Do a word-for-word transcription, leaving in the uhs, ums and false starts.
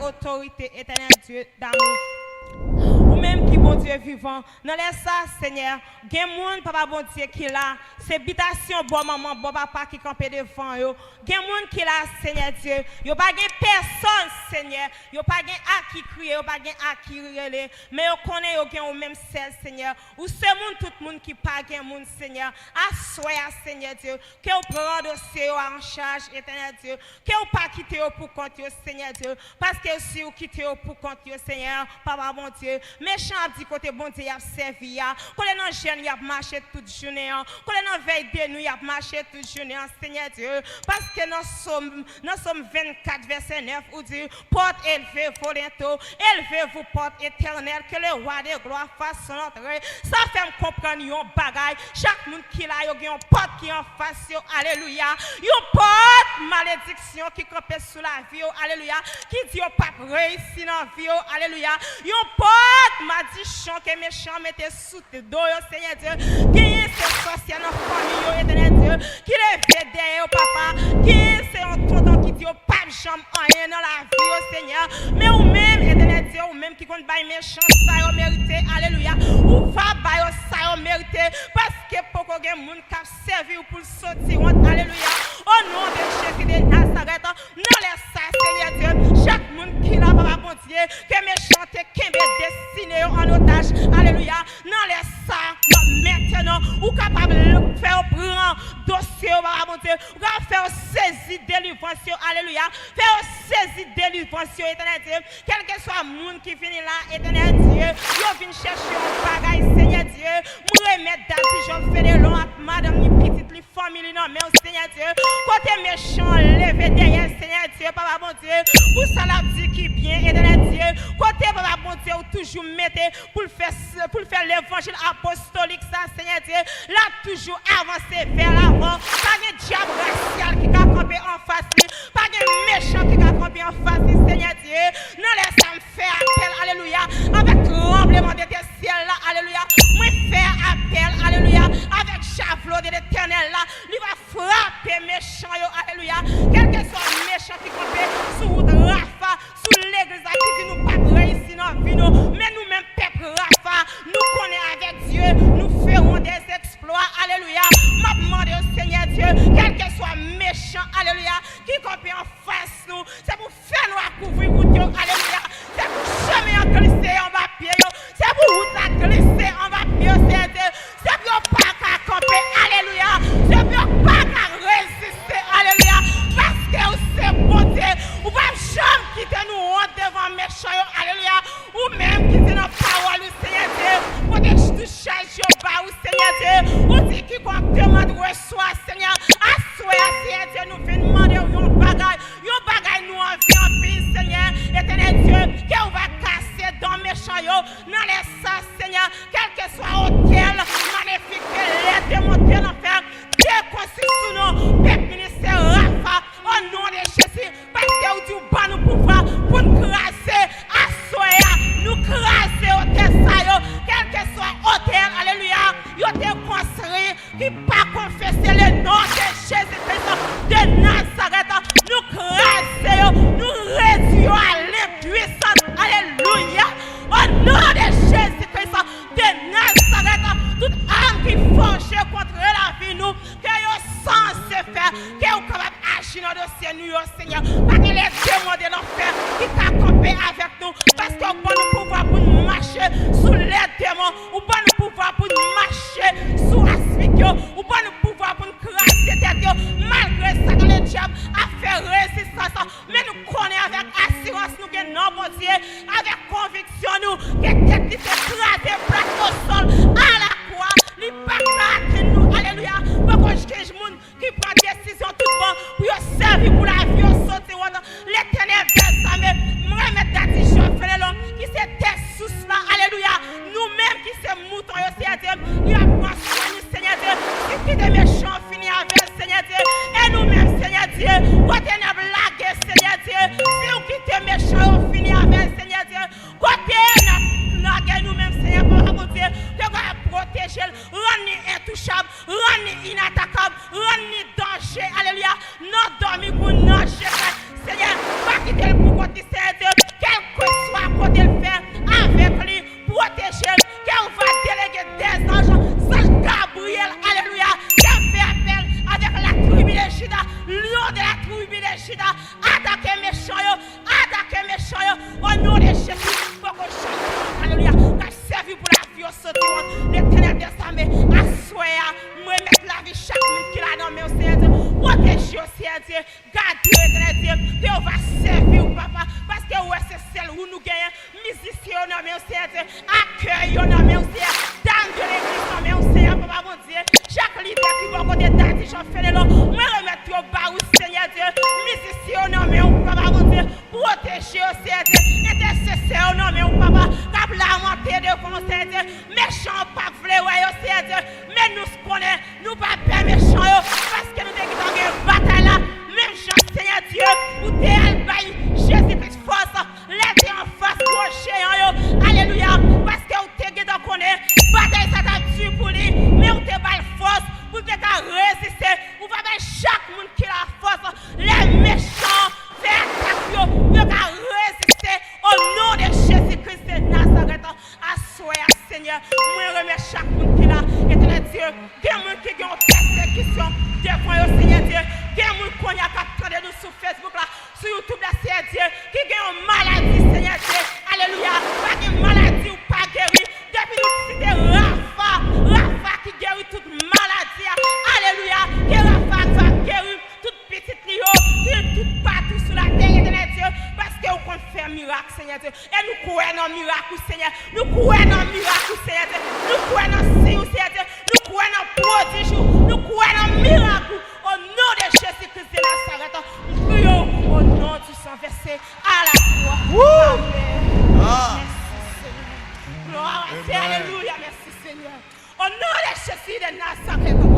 otorite, Etènèl Dye damou. Ou menm ki Bondye vivan, nan lè sa, Senyè, gen moun, Papa Bondye, ki la, se bitasyon bò manman, bò papa ki kanpe devan yo. Gen moun ki la, Senyè Dye, yo pa gen pèsòn, Senyè, yo pa gen a ki kriye, yo pa gen a ki rele, men yo konnen yo gen ou menm sèl, Senyè. Ou se moun tout moun ki pa gen moun, Senyè. Aswè a, Senyè Dye, ke w pran dosye yo an chaj, Etènèl Dye. Ke w pa kite yo pou kont yo, Senyè Dye, paske si w kite yo pou kont yo, Senyè, Papa Bondye, mechan ap di kote Bondye y ap sèvi a, kote nan jèn y ap mache tout jounen an, kote nan vèy de nwi y ap mache tout jounen an, Senyè Dye, paske nan Sòm, nan Sòm vennkat, vèsè nèf, ou di, Portes, élevez vos linteaux, élevez-vous, portes éternelles, que le roi de gloire fasse son entrée. Sa fè m konprann yon bagay. Chak moun ki la, yo gen yon pòt ki anfas yo. Alelouya. Yon pòt malediksyon ki kanpe sou lavi yo. Alelouya. Ki di yo p ap reyisi nan vi yo. Alelouya. Yon pòt madichon ke mechan mete sou do yo, Senyè Dye. Genyen se sòsyè nan fanmi yo, Etènèl Dye, ki leve dèyè yo, papa. Genyen se yon tonton ki di yo p ap janm anyen nan lavi yo, Senyè. Men ou menm, Etènèl Dye, ou menm ki konn bay mechan sa yo merite, alelouya, ou va ba yo sa yo merite, paske poko gen moun k ap sèvi w pou l soti wont, alelouya. O non de Jezi de Nazarèt, nan lè sa, Senyè Dye, chak moun ki la, Papa Bondye, ke mechan te kenbe destine yo an otaj, alelouya, nan lè sa, nan mentenan, ou kapab fè yo pran dosye yo, Papa Bondye, ou kapab fè yo sezi delivrans yo, alelouya, fè yo sezi delivrans yo, Etènèl Dye, kèlkeswa moun ki vini la, Etènèl Dye, yo vin chèche yon bagay, Senyè Dye, m remèt Daddy Job Fenelon ak madanm li, pitit li, fanmi li nan men w, Senyè Dye. Kote mechan leve dèyè, Senyè Dye, Papa Bondye, pou sa l ap di ki byen, Etènèl Dye. Kote, Papa Bondye, ou toujou mete pou l fè, pou l fè levanjil apostolik sa, Senyè Dye. L ap toujou avanse vè lavan. Pa gen dyab rasyal ki ka kanpe anfas li. Pa gen mechan ki ka kanpe anfas li, Senyè Dye. Nan lè sa, m fè apèl, alelouya, avèk tranbleman de tè syèl la, alelouya. Mwen fè apèl, alelouya, avèk javlo de Letènèl la. Li va frape mechan yo, alelouya. Kèlkeswa mechan ki kanpe sou wout Rafa, sou legliz la, ki di nou p ap reyisi nan vi nou. Men nou menm, pèp Rafa, nou konnen avèk Dye, nou ferons des exploits, alelouya. M ap mande w, Senyè Dye, kèlkeswa mechan, alelouya, ki kanpe anfas nou, se pou fè nwa kouvri wout yo, alelouya. Se pou chemen an glise anba pye yo. Se pou wout la glise anba pye yo, Senyè Dye. Se pou yo pa ka kanpe, alelouya. Se pou yo pa ka reziste, alelouya. Paske ou se Bondye. Ou p ap janm kite nou wont devan mechan yo, alelouya. Ou menm ki di nan pawòl ou, Senyè Dye, kote tou chaj yo ba ou, Senyè Dye. Ou di, quiconque demande reçoit, Senyè. Aswè a, Senyè Dye, nou vin mande w yon bagay. Yon bagay nou anvi anpil, Senyè, Etènèl Dye, ke ou va kase dan mechan yo. Nan lè sa, Senyè, kèlkeswa otèl malefik ke lèdemon te nan fè, dekonstwi sou nou, pèp ministè Rafa, o non de Jezi, paske ou di ou ban nou pouvwa pou n kraze, aswè a, nou kraze otèl sa yo, kèlkeswa otèl, alelouya, yo te konstwi, ki pa konfese le non de Jezi Kris de Nazarèt, nou kraze yo, nou redwi yo a lenpwisans. Alelouya! O non de Jezi Kris de Nazarèt, tout arm ki fòje kont lavi nou, ke yo sanse fè, ke ou kapab aji nan dosye nou yo, Senyè. Pa gen ledemon de lanfè ki ka kanpe avèk nou, paske ou ban nou pouvwa pou n mache sou ledemon, ou ban nou pouvwa pou n mache sou aspik yo, ou ban nou pouvwa pou n kraze tèt yo, malgre Satan ledyab ap fè rezistans, men nou konnen avèk asirans nou gen nan Bondye, avèk konviksyon nou, ke tèt li te kraze plat o sòl, alakwa, li pa ka atenn nou, alelouya, poko gen moun ki pran desizyon tout bon pou yo sèvi pou lavi yo soti wont. Letènèl dèzame, m remèt Daddy Job Fenelon, ki se tè sous la, alelouya. Nou menm ki se mouton yo, Senyè Dye, li ap pran swen nou, Senyè Dye. Si w kite mechan an fini avè l, Senyè Dye, e nou menm, Senyè Dye, kote n ap lage, Senyè Dye? Si w kite mechan yo fini avè l, Senyè Dye, kote n ap papa, paske ou wè se sèl ou nou genyen. Mizisyen yo nan men w, Senyè Dye. Akèy yo nan men w, Senyè. Dam de legliz nan men w, Senyè, papa Bondye. Chak lidè ki bò kote Dadi Jan Fenelon, mwen remèt yo ba ou, Senyè Dye. Mizisyen yo nan men w, papa Bondye. Pwoteje yo, Senyè Dye. Entèsesè yo nan men w, papa. K ap lamante devan w, Senyè Dye. Mechan yo p ap vle wè yo, Senyè Dye. Men nou konnen nou pa pè mechan yo, paske nou te gentan gen batay la. Menm jan, Senyè Dye, ou te al bay Jezi Kris fòs, lè l te anfas gwo jeyan yo. Alelouya. Paske ou te gentan konnen batay sa t ap di pou li, men ou te ba l fòs pou l te ka reziste. Ou va bay chak moun ki la fòs, lè mechan fè atak yo, pou yo ka reziste. O non de Jezi Kris de Nazarèt, aswè a, Senyè, mwen remèt chak moun ki la. Etènèl Dye, gen moun ki gen yon pèsekisyon devan yo, Senyè Dye. Gen moun kounye a k ap tande nou sou Facebook la, sou YouTube la, Senyè Dye, ki gen yon maladi, Senyè Dye. Alelouya. Pa gen maladi ou pa geri. Depi nou site Rafa, Rafa ki geri tout maladi a. Alelouya. Ke Rafa va geri tout pitit li yo, ki tout patou sou latè, Etènèl Dye, paske ou konn fè mirak, Senyè Dye. E nou kwè nan mirak ou, Senyè. Nou kwè nan mirak ou, Senyè Dye. Nou kwè nan siy ou, Senyè Dye. Nou kwè nan pwodij ou. Nou kwè nan mirak ou. O non de Jezi Kris de Nazarèt, m priye w, o non di san vèse a la kwa. Amèn. Mèsi, Senyè. Glwa a Dye. Alelouya. Mèsi, Senyè. O non de Jezi de Nazarèt.